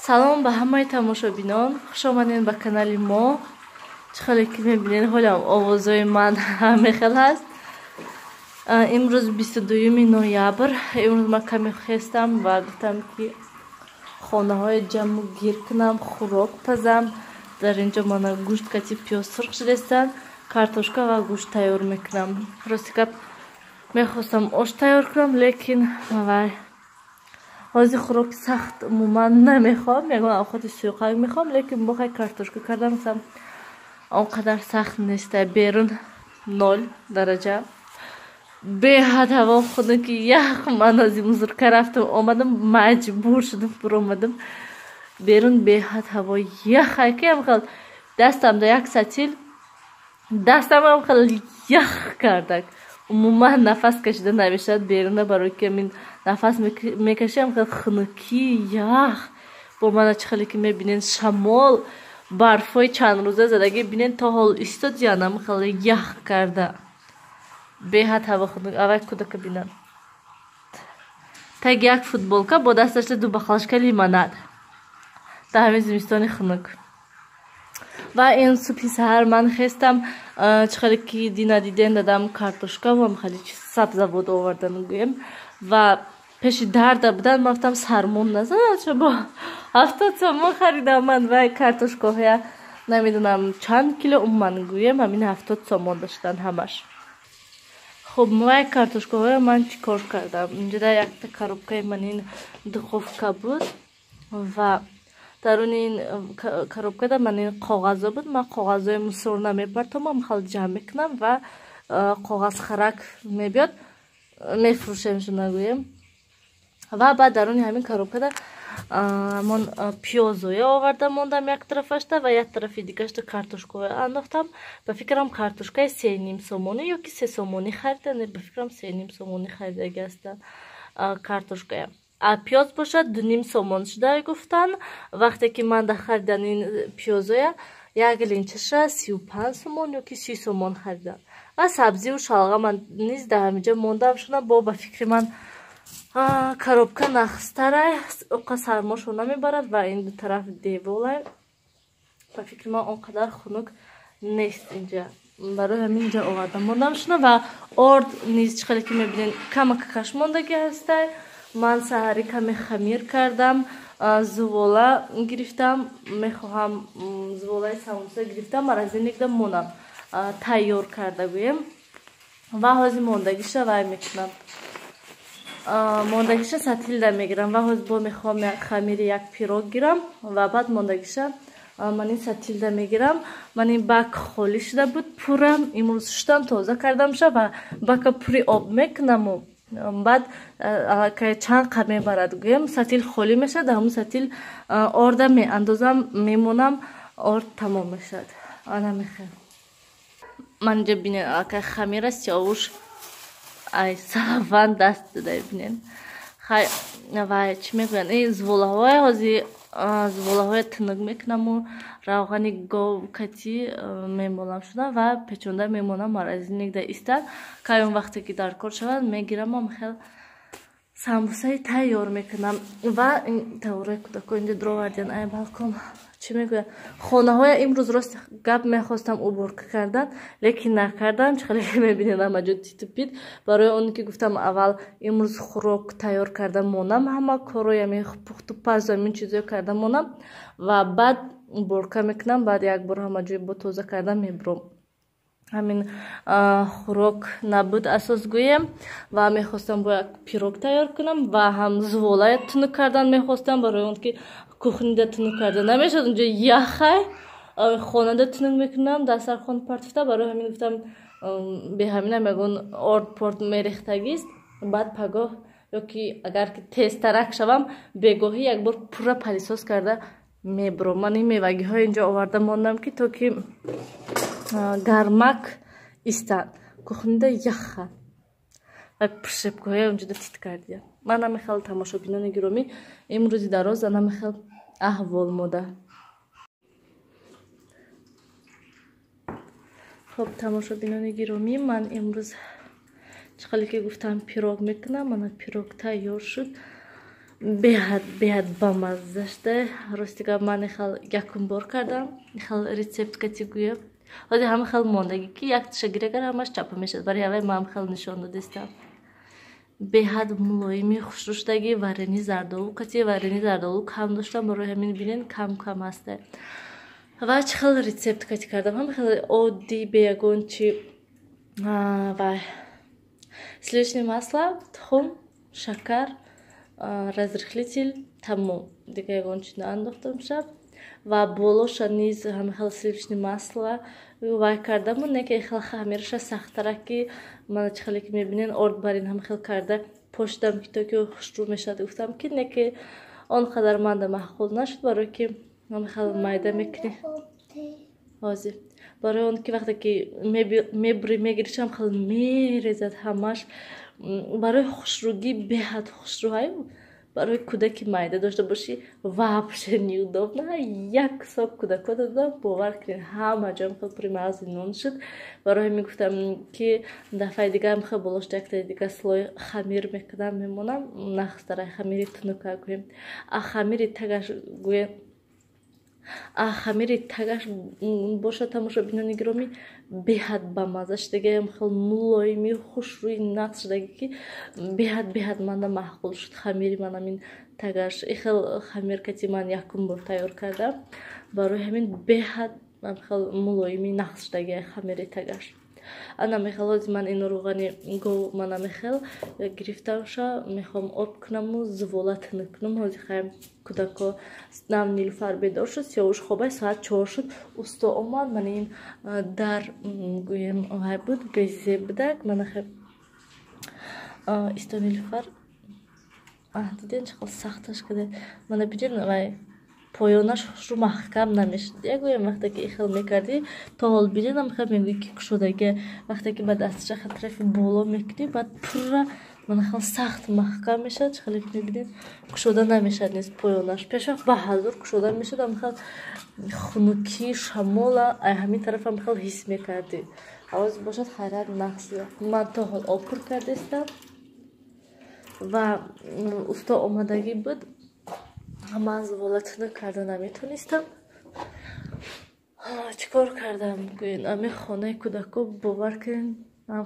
Салом ба ҳамаи тамошобинон, хуш омадед ба канали мо. Чӣ хеле ки мебинед, ҳолам овозҳои ман ҳаме хел ҳаст. Имрӯз 22 ноябр. Имрӯз ман каме хестам ва гуфтам, ки хонаҳои ҷамъу гир кунам, хӯрок пазам. Дар инҷо мана гӯшт кати пиёз сурх шудастанд, картошка ва гӯшт тайёр мекунам. Рости гап, мехостам ош тайёр кунам, лекин вай ҳозир хӯроки сахт умуман намехоҳам, ягон овқати сӯйқак мехоҳам, лекин бохай картошка кардам, гуфтам он қадар сахт неста. Берун 0 дараҷа, беҳад ҳаво хунуки ях. Ман ҳозир музурка рафтам, омадам, маҷбур шудам, буромадам берун. Беҳад ҳаво яхай, ки ҳамхел дастам да як сатил дастам ҳамхел ях кардак. Умуман нафас кашида намешавад беруна, барои ки амин нафас мекаши, ҳамхел хунукӣ ях. Бо мана чӣ хеле ки мебинед, шамол, барфҳои чандрӯза задагӣ, бинед, то ҳол истод, янам хел ях карда. Беҳад ҳаво хунук. Аввай кӯдака бинам, таги як футболка, бо дасташта ду бахалашка лимонад дар ҳамин зимистони хунук. Ва ин субҳи саҳар ман хестам, чӣ хеле ки дина диден, дадам картошка ва хеле сабзавот овардан гӯем ва пеши дарда будан. Ман гуфтам, сармон назанад, бо 70 сомон харидам ман вай картошкаҳоя, намедонам чанд кило, умуман гӯем, ҳамин 70 сомон доштан ҳамаш. Хуб, вай картошкаҳоя ман чӣ кор кардам? Инҷода якта коробкаи ман ин духовка буд ва даруни ин коробкада ман ин коғазо буд. Ман коғазҳои мусор намепартомам, хел ҷамъ мекунам ва коғазхарак мебиёд, мефурӯшем шуна гӯем. Ва баъд даруни ҳамин коробкада мон пиёзое оварда мондам як тарафашта ва як тарафи дигашта картошкаҳое андохтам. Ба фикрам, картошкаи 3,5 сомонӣ ё ки 3 сомонӣ харида, ба фикрам, 3,5 сомонӣ харидаги ҳастанд картошкая. А пиёз бошад, 2,5 сомон шуда гуфтан. Вақте ки ман да харидан ин пиёзоя, як линчаша 35 сомон ё ки 30 сомон харидам. Ва сабзиву шалғама низ дар ҳаминҷо мондам шуда. Бо ба фикри ман, коробка нахстарай, оқа сармошо намебарад ва ин ду тараф деволай. Ба фикри ман, он қадар хунук нест инҷа, барои ҳамин инҷа оварда мондам шуда. Ва орд низ, чӣ хеле ки мебинед, камакакаш мондагӣ ҳастай. Ман саҳарӣ каме хамир кардам, зувола гирифтам, мехоҳам зуволаи самбуса гирифтам, морозильникда монам, тайёр карда гӯем. Ва ҳозир мондагиша вай мекунам, мондагиша сатилда мегирам. Ва ҳозир бо мехоҳам хамири як пирог гирам ва баъд мондагиша ман ин сатилда мегирам. Ман ин бак холӣ шуда буд пурра, имрӯз шуштам, тоза кардамша ва бака пури об мекунаму баъд аллакай чанд қа мебарад гӯем, сатил холӣ мешавад, дар ҳамун сатил орда меандозам, мемонам, орд тамом мешавад. Ана мехел ман инҷа бинед, аллакай хамира сиёвуш ай салаван даст дода, бинед. Хай, вай чӣ мегӯянд, ин зуволаҳое ҳозир зуволаҳое тунук мекунаму равғани гов кати мемолам шуда ва печонда мемонам, морозильникда истад. Кай он вақте ки дар кор шавад, мегирамам, хел самбусаи тайёр мекунам. Ва тавораи кӯдако инҷо дровардиан ай балкон. Чӣ мегӯяд, хонаҳоя имрӯз, рост гап, мехостам уборка кардан, лекин накардам. Чӣ хеле мебинед, ҳамаҷо титу пит, барои он ки гуфтам, аввал имрӯз хӯрок тайёр карда монам, ҳама корҳои ами пухту пазу амин чизое карда монам ва баъд уборка мекунам. Баъд як бор ҳама ҷой бо тоза карда мебурам. Ҳамин хӯрок набуд асос гӯем ва мехостам бо як пирог тайёр кунам ва ҳам зуволая тунук кардан мехостам, барои он ки кухнида тунук карда намешавад, унҷо яхай. Хонада тунук мекунам, дастархон партофта. Барои ҳамин гуфтам, беҳаминам ягон орд порт мерехтагист, баъд пагоҳ ё ки агар ки тезтарак шавам, бегоҳӣ якбор пурра пылесос карда мебурам. Ман ин мевагиҳои инҷо оварда мондам, ки то ки гармак истад, кухнида яха ва прищёткаҳоя унҷода тит кардия. Ман намехел, тамошобинони гиромӣ, имрӯзи дароз намехел аҳвол мода. Хуб, тамошобинони гиромӣ, ман имрӯз, чӣ хеле ки гуфтам, пирог мекунам. Мана пирог тайёр шуд. Беҳад беҳад бамазза шуда. Рости гап, ман ихел якум бор кардам, ихел рецепт кати гӯям. Ҳозир ҳама хел мондагӣ, ки якташа гирагар, ҳамаш чапа мешавад. Барои ҳавай ман хел нишон додистам. Беҳад мулоими, хушрӯ шудагӣ. Варени зардолу кати, варени зардолу кам доштам, барои ҳамин бинен, кам кам ҳаста. Ва чӣ хел рецепт кати кардам? Ҳама хел оддӣ, бе ягон чи ва сливочное масло, тухм, шакар, разрыхлитель, тамом. Дига ягон чи наандохтам шаб. Ва болоша низ ҳама хел сливочное масло вай кардаму, не ки хел хамираша сахтарак, ки мана чӣ хеле ки мебинен, орд бар ин ҳама хел карда пошидам, ки то ки хушрӯ мешавад, гуфтам ки не, ки он қадар манда маъқул нашуд, барое ки ҳама хел майда мекунӣ ҳозир. Барои он ки вақте ки мебурӣ, мегиришам, хел мерезад ҳамаш. Барои хушрӯгӣ беҳад хушрӯ. Барои кӯдаки майда дошта бошӣ, вообще неудобно. Як сок кӯдако додам, бовар кунед, ҳама ҷоам хел пури мағзи нон шуд. Барои ҳамин гуфтам, ки дафъаи дига хел болошта якта дига слой хамир мекунам, мемонам, нахстара хамири тунука гӯем. А хамири тагаш гӯем, а хамири тагаш бошад, тамошобинони гиромӣ, беҳад бамазза шудагиам, хел мулоими, хушрӯи, нақс шудагӣ, ки беҳад беҳад манда маъқул шуд хамири ман амин тагаш. Ихел хамир кати ман якум бор тайёр кардам, барои ҳамин беҳад хел мулоими, нақс шудагия хамири тагаш. Ана мехел ҳози ман ин рӯғани гов мана мехел гирифтамша, мехоҳам об кунаму зувола тинук кунам. Ҳози хаем, кӯдако нам Нилуфар бедор шуд, Сиёвуш хобай, соат 4 шуд, усто омад. Мана ин дар гӯем вай буд, безеб будак. Мана хел исто, Нилуфар, диден, чӣ хел сахташ каде. Мана биден, вай поёнаш хушрӯ маҳкам намешуд. Ягӯем, вақте ки ихел мекардӣ, то ҳол бидинам, хел мегӯӣ, ки кушодаги. Вақте ки ба дасташа тарафи боло мекунӣ, баъд пурра мана хел сахт маҳкам мешавад. Чӣ хеле ки мебинед, кушода намешавад низ поёнаш. Пешвақт ба ҳазур кушода мешуд, хел хунукӣ шамола ай ҳамин тарафам хел ҳис мекардӣ. Ҳавоз бошад, хайрат, нақс. Ман то ҳол об пур кардастам ва усто омадагӣ буд, ман зувола тунук карда наметонистам. Чӣ кор кардам гӯен? Ами хонаи кӯдако, бовар кунед,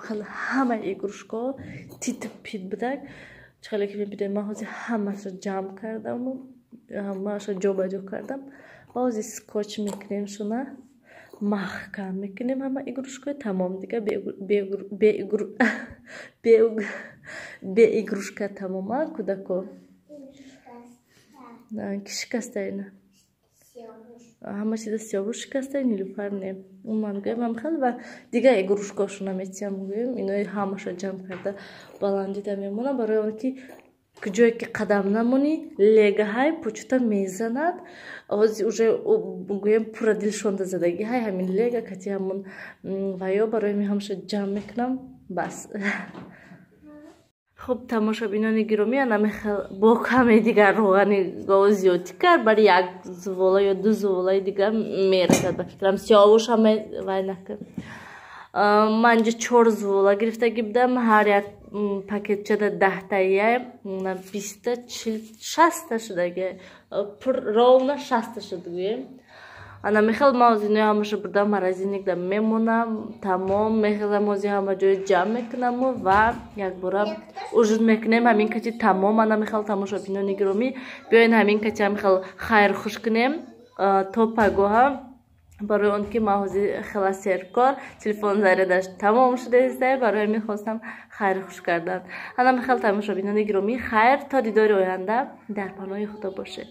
хел ҳамаи игрушкаҳо титу пит будак. Чӣ хеле ки мебинед, ман ҳозир ҳамаашро ҷамъ кардаму ҳамаашро ҷобаҷо кардам ва ҳозир скотч мекунем, шуна маҳкам мекунем ҳама игрушкаҳо, тамом. Дига бе игрушка тамома кӯдако. Ки шикаста ина? Ҳама чиза Сиёвуш шикаста, Нилуфар не. Ман гӯям, ҳам ва дигар игрушкаҳошона метиҳам, гӯем, инои ҳамаша ҷамъ карда баландида мемонам, барои он ки ҷое ки қадам намонӣ, легаҳай почута мезанад. Ҳозир уже гӯем, пурра дилшонда задагӣ ҳай ҳамин лега кати ҳамон ваё. Барои ҳамин ҳамаша ҷамъ мекунам, бас. Хуб, тамошобинони гиромӣ, ана мехел бо каме дигар рӯғани гов зиёдтӣ кард, бари як зувола ё ду зуволаи дигар мерасад, ба фикрам. Сиёвуш ҳама вай накард. Ман инҷа чор зувола гирифтагӣ будам, ҳар як пакетчада 10-тая, 20-та, 40, 60-та шудаги, ровно 60-та шуд гӯем. Ана мехел ман ҳозир ҳамаша бурдам, морозильникда мемонам, тамом. Мехелам, ҳозир ҳама ҷои ҷамъ мекунаму ва якбора ужин мекунем ҳамин кати, тамом. Ана мехел, тамошобинони гиромӣ, биёен, ҳамин кати ҳамихел хайр хуш кунем то пагоҳа, барои он ки ман ҳозир хела серкор, телефон зарядаш тамом шудааста, барои ҳамин хостам хайр хуш кардан. Ана мехел, тамошобинони гиромӣ, хайр, то дидори оянда, дар паноҳи Худо бошед.